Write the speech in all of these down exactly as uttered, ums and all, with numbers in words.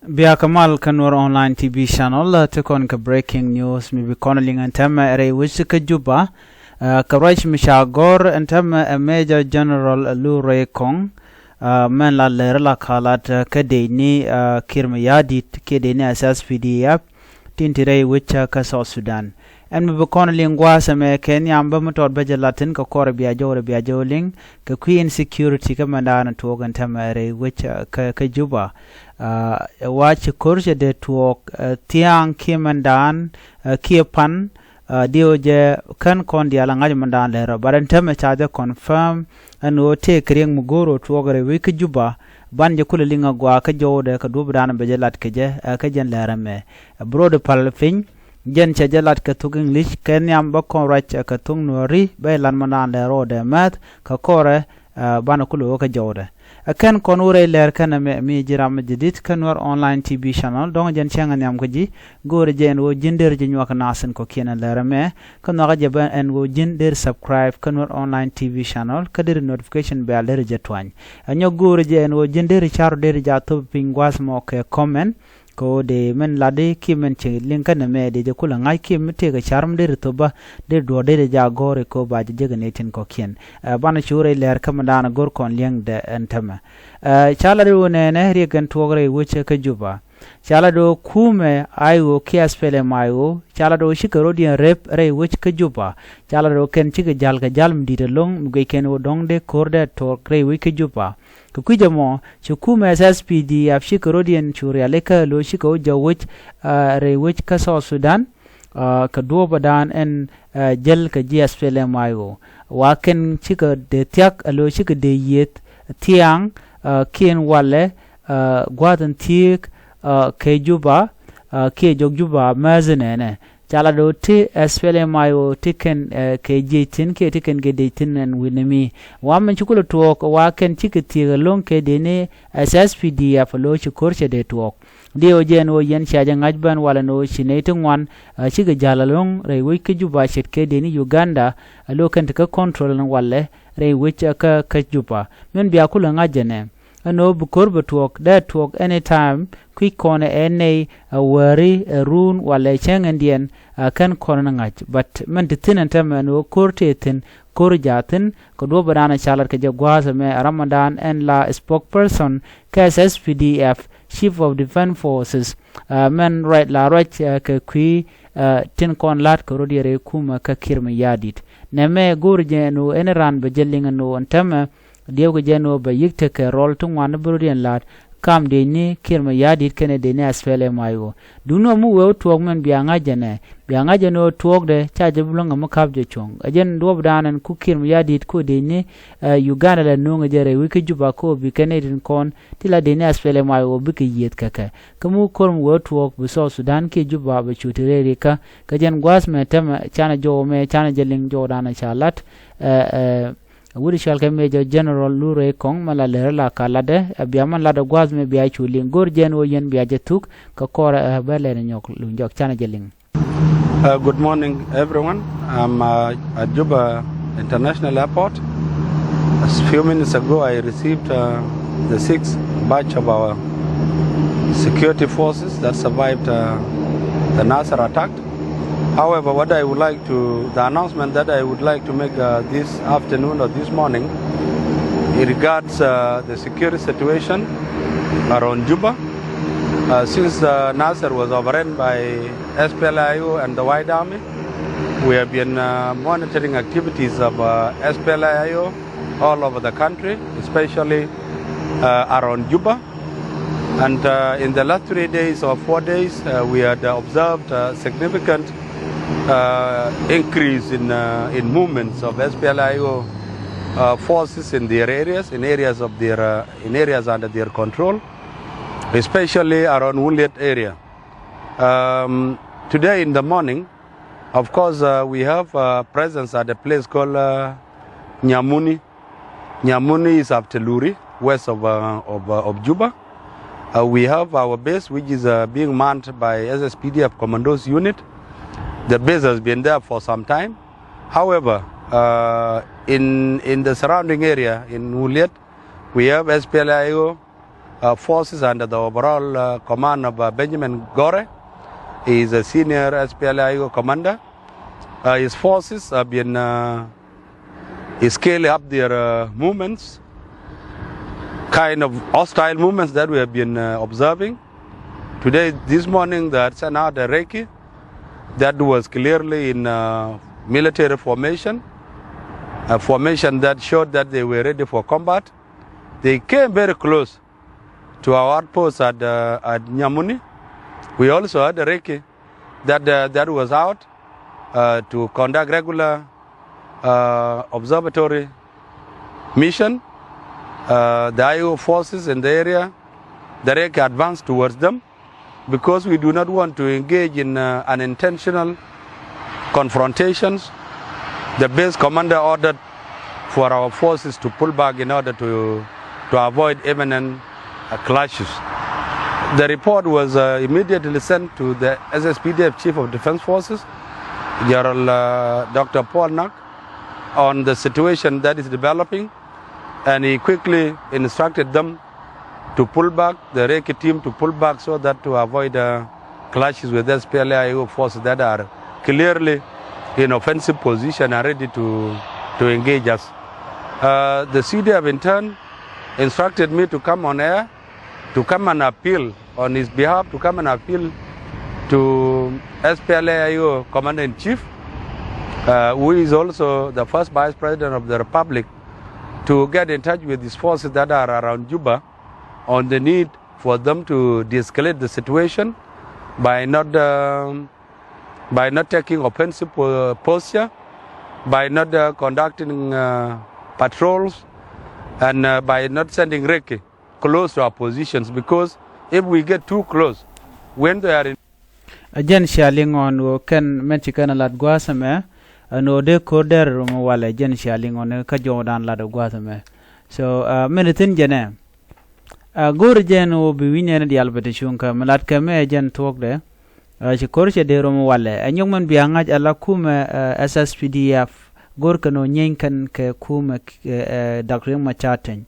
Bia kɛ mal kä Nuer Online T V channel, ti kɔn kɛ breaking news mi bi kɔn liŋ ɛn tɛmɛ rɛy wec kä Juba. Kɛ ruac mi ca gɔr ɛn tɛmɛ ɛ Major General Lu Rɛy Kɔŋ, mɛn la lɛr la kalat kä dec ni Kiir Mayardit kiɛ dec ni S S P D F tin ti rɛy wec kä South Sudan. Ɛn mi bi kɔn liŋ gua̱a̱th ɛmɛ kɛ nhiam bä mi tɔt bä jɛ latin kɛ kɔrɛ bia jɔwrɛ bia jɛ wä liŋ kɛ kui̱ insecurity kä mɛn daanɛ tuɔɔk ɛn tɛmɛ rɛy wec kä Juba. Ɛ wa ci ko̱r cɛ dee tuɔɔk thia̱a̱ŋ kiɛ mɛn daan kiɛ pan. Diɛw jɛ kän kɔn diaal a ŋa̱c mɛn daan lɛr rɔ, but ɛn tɛmɛ ca jɛ confirm ɛn ɣöö tëë kɛ riɛk mi go̱o̱r ɣöö tuɔɔk rɛy wec kä Juba. Ban jɛ kulɛ liŋ a gua̱a̱ kä jɔwdɛ kɛ duɔ̱p daan bɛ jɛ lat kɛ jɛ kä jɛn lɛr ɛmɛ. Ɛ bi rɔɔdɛ pal piny jɛn cɛ jɛ lat kɛ thok English kɛ nhiam bä kɔn ruac kɛ thok Nuääri bä ilan mɛ naan lɛr rɔɔdɛ mɛth kɛ kɔrɛ. Banɛ kulɛ wä kä jɔwdɛ. Ɛ kɛn kɔn wä rɛy lɛr kɛn ɛmɛ mi ji̱ ram mi ji̱ di̱t kä Nuer Online T V channel dɔ̱ŋ jɛn cäŋ ɛ nhiam kä ji̱. Go̱o̱rɛ jɛ ɛn ɣöö ji̱n der ji̱ nyuak nath in kɔ̱kiɛn ɛ lɛr ɛmɛ. Kä nhɔakɛ jɛ bä ɛn ɣöö ji̱n der subscribe kä Nuer Online T V channel kä der notification bell der jɛ tuany. Ɛ nyɔk go̱o̱rɛ jɛ ɛn ɣöö ji̱n der car der jɛ a thop piny gua̱a̱th mɔ kɛ comment. Kɛ ɣöö dee mɛn latdi kiɛ mɛn ci liŋ kä nɛmɛ dee jɛ kulɛ ŋa̱c kiɛ mi tëëkɛ car mi deri thop bä deri duɔ̱ɔ̱r deri jɛ a gɔ̱r i̱ kɛ ɣöö ba jɛ jek ɛ nɛy tin kɔ̱kiɛn. Ɛ banɛ cu rɛy lɛr kä mi daanɛ go̱r kɔn liɛŋdɛ ɛn tɛmɛ. Ɛ ca lat i̱ ɣöö nɛɛnɛ riɛk ɛn tuɔɔk rɛy wec kä Juba. Ca lat i̱ ɣöö kumɛ I O kiɛ S P L M I O ca lat i̱ ɣöö cikɛ rɔ̱diɛn rep rɛy wec kä Juba. Ca lat i̱ ɣöö kɛn cikɛ ja̱l kɛ ja̱l mi di̱i̱t ɛlɔ̱ŋ mi guic kɛn ɣöö dɔ̱ŋ dee ko̱r dee tuɔɔk rɛy wec kä Juba. Kɛ kui̱c ɛmɔ ci kumɛ S S P D F cikɛ rɔ̱diɛn cu rialikä lo̱c cikɛ wä jɔw wec rɛy wec kä South Sudan. Kɛ duɔ̱ɔ̱pädan ɛn jäl kɛ ji̱ S P L M I O wa kɛn cikɛ dee thia̱k ɛ lo̱c cikɛ dee yiëth thia̱a̱ŋ kiɛn walɛ gua̱a̱th in thiëëk kɛ Juba kiɛ jɔk Juba määth nɛɛnɛ. Ca lat ɣöö ti S P L M I O ti kɛn kɛ jiɛc thi̱n kiɛ ti kɛn kɛ dec thi̱n ɛn wi̱n mi. Wa min ci kulɛ tuɔɔk wa kɛn cikɛ thiëëk ɛlɔ̱ŋ kɛ dec ni S S P D F ɛ lo̱c ci ko̱r cɛ dee tuɔɔk. Diɛw jɛ ɛn ɣöö yɛn cia jɛ ŋa̱c bän walɛ ɛn ɣöö ci nɛy ti ŋuan cikɛ ja̱l ɛlɔ̱ŋ rɛy wec kä Juba ce̱tkɛ dec ni Uganda ɛ lo̱k kɛn ti kä control ɛn walɛ rɛy wec kä kä Juba. Min bia kulɛ ŋa̱c jɛ nɛ. Ɛn ɣöö bi ko̱r bɛ tuɔɔk dee tuɔɔk anytime kui̱c kɔn ɛ nɛy ɛ wääri ɛ ruun walɛ cäŋ ɛndiɛn. Ɛ kɛn kɔn ni ŋa̱c but mɛn ti thi̱n ɛn tɛmɛ ɛn ɣöö ko̱r tëë thi̱n ko̱r jaathin kɛ duɔ̱ɔ̱pädan ɛ ca lat kɛ jɛ gua̱a̱th ɛmɛ ɛ ram mɛn daan ɛn la spokesperson kɛ S S P D F Chief of Defence Forces. Ɛ mɛn ruac la ruac kɛ kui̱ tin kɔn la̱t kɛ rɔ̱diɛn rɛy kumɛ kä Kiir Mayardit. Nɛmɛ go̱o̱r jɛ ɛn ɣöö ɛn raan bɛ jɛ liŋ ɛn ɣöö ɛn tɛmɛ Diɛwkɛ jɛ ɛn ɣöö bɛ yi̱k tekɛ rɔl ti ŋuan ni bi rɔ̱diɛn la̱t kam dec ni Kiir Mayardit kɛnɛ dec ni S P L M I O. Duundɛ mi wee wä tuɔɔk min bia ŋa̱c jɛ nɛ bia ŋa̱c jɛ ni ɣöö tuɔɔkdɛ ca jɛ bi luäŋ kɛ mi ka̱p jɛ cuɔ̱ŋ. Ɛ jɛn duɔ̱ɔ̱pdan ɛn ku Kiir Mayardit ku dec ni Uganda lɛ nööŋɛ jɛ rɛy wec kä Juba kä ɣöö bi kɛn nɛy tin kɔn ti la dec ni S P L M I O bikɛ yiëëth kɛ kɛ. Kä mi ko̱r mi wee wä tuɔɔk bi South Sudan kiɛ Juba bɛ cu ti rɛy rikä. Kɛ jɛn gua̱a̱th mɛ tɛmɛ canɛ jɔw mɛ canɛ jɛ liŋ jɔwdan ɛ ca la̱t. Ɛ ɛ Wut cɔal kɛ Major General Lu Rɛy Kɔŋ mɛ la lɛr la ka latdɛ ɛ bia mɛn latdɛ gua̱a̱th mɛ bia cu liŋ go̱r jɛn wä yɛn bia jɛ thuk kɛ kɔrɛ ɛ bɛ lɛn nyɔk luny jɔk canɛ jɛ liŋ. Uh, good morning, everyone. I'm uh, at Juba International Airport. A few minutes ago, I received uh, the sixth batch of our security forces that survived uh, the Nasser attack. However, what I would like to, the announcement that I would like to make uh, this afternoon or this morning, it regards uh, the security situation around Juba. Uh, since uh, Nasser was overrun by S P L A I O and the White Army, we have been uh, monitoring activities of uh, S P L A I O all over the country, especially uh, around Juba. And uh, in the last three days or four days, uh, we had observed uh, significant uh, increase in, uh, in movements of S P L A I O uh, forces in their areas, in areas of their, uh, in areas under their control, especially around Wunliet area. Um, today in the morning, of course, uh, we have uh, presence at a place called uh, Nyamuni. Nyamuni is after Luri, west of, uh, of, uh, of Juba. Uh, we have our base, which is uh, being manned by S S P D F Commandos Unit. The base has been there for some time. However, uh, in, in the surrounding area in Wuliet, we have S P L A I O, Uh, forces under the overall uh, command of uh, Benjamin Gore. He is a senior S P L A I O commander. Uh, his forces have been uh, scaling up their uh, movements, kind of hostile movements that we have been uh, observing. Today, this morning, they had sent out a recce that was clearly in uh, military formation, a formation that showed that they were ready for combat. They came very close to our outpost at, uh, at Nyamuni. We also had a recce that, uh, that was out uh, to conduct regular uh, observatory mission. Uh, the I O forces in the area, the recce advanced towards them because we do not want to engage in uh, unintentional confrontations. The base commander ordered for our forces to pull back in order to, to avoid imminent uh, clashes. The report was uh, immediately sent to the S S P D F Chief of Defense Forces, General uh, Doctor Paul Nak, on the situation that is developing, and he quickly instructed them to pull back, the recce team to pull back so that to avoid uh, clashes with S P L A I O forces that are clearly in offensive position and ready to, to engage us. Uh, the C D F in turn instructed me to come on air to come and appeal on his behalf, to come and appeal to S P L A I O Commander-in-Chief, uh, who is also the first Vice President of the Republic, to get in touch with his forces that are around Juba on the need for them to de-escalate the situation by not, um, by not taking offensive uh, posture, by not uh, conducting uh, patrols, and uh, by not sending recce close to our positions, because if we get too close, when they are in Ɛ jɛn cia liŋ ɣɔn ɣöö kɛn mɛn ci kɛn ɛ lat gua̱a̱th ɛmɛ ɛn ɣöö dee ko̱r dɛr rom walɛ. Jɛn cia liŋ ɣɔn kä jɔwdan lat ɛ gua̱a̱th ɛmɛ. So uh, mɛn ɛ thi̱n jɛn ɛ uh, go̱o̱r jɛn ɣöö bi wi̱ny nɛn diaal bɛ ti cuŋ kä mi lat kɛ mɛ ɛ jɛn thuɔ̱kdɛ. Uh, ci ko̱r cɛ dee rom walɛ ɛ nyɔk mɛn bia ŋa̱c ala kumɛ uh, S S P D F. Go̱o̱r kɛn ɣöö nyieeny kɛn kɛ kumɛ uh, Doctor Riek Machar Teny.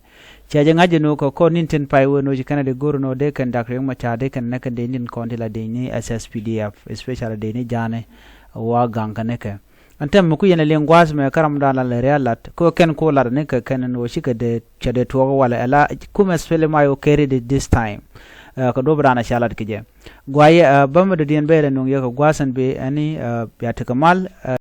Cia jɛ ŋa̱c jɛ no̱o̱ kɛ kɔn ni̱n tin pay wen ɣöö ci kɛn a dee go̱r no̱o̱ dee kɛn Doctor Riek Machar dee kɛn näk kɛn dee ni̱n kɔn ti la dee ni S S P D F, especially dee ni ja̱a̱ni wa gaŋ kɛ ni kɛ. Ɛn tɛm mi ku yɛn a liŋ gua̱a̱th mɛ kä ram dan la lɛ rial lat kɛ kɛn ku lat ni kɛ kɛn ni ɣöö cikɛ dee cɛ dee tuɔɔk walɛ ɛla kumɛ S P L M I O carry it this time. Kɛ duɔ̱p dan a ca lat kɛ jɛ guayɛ bä mi dɔ̱diɛn bɛ yɛ lɛ nuŋ yɛ kɛ gua̱a̱th ɛn bi ɛni bia tekɛ mal.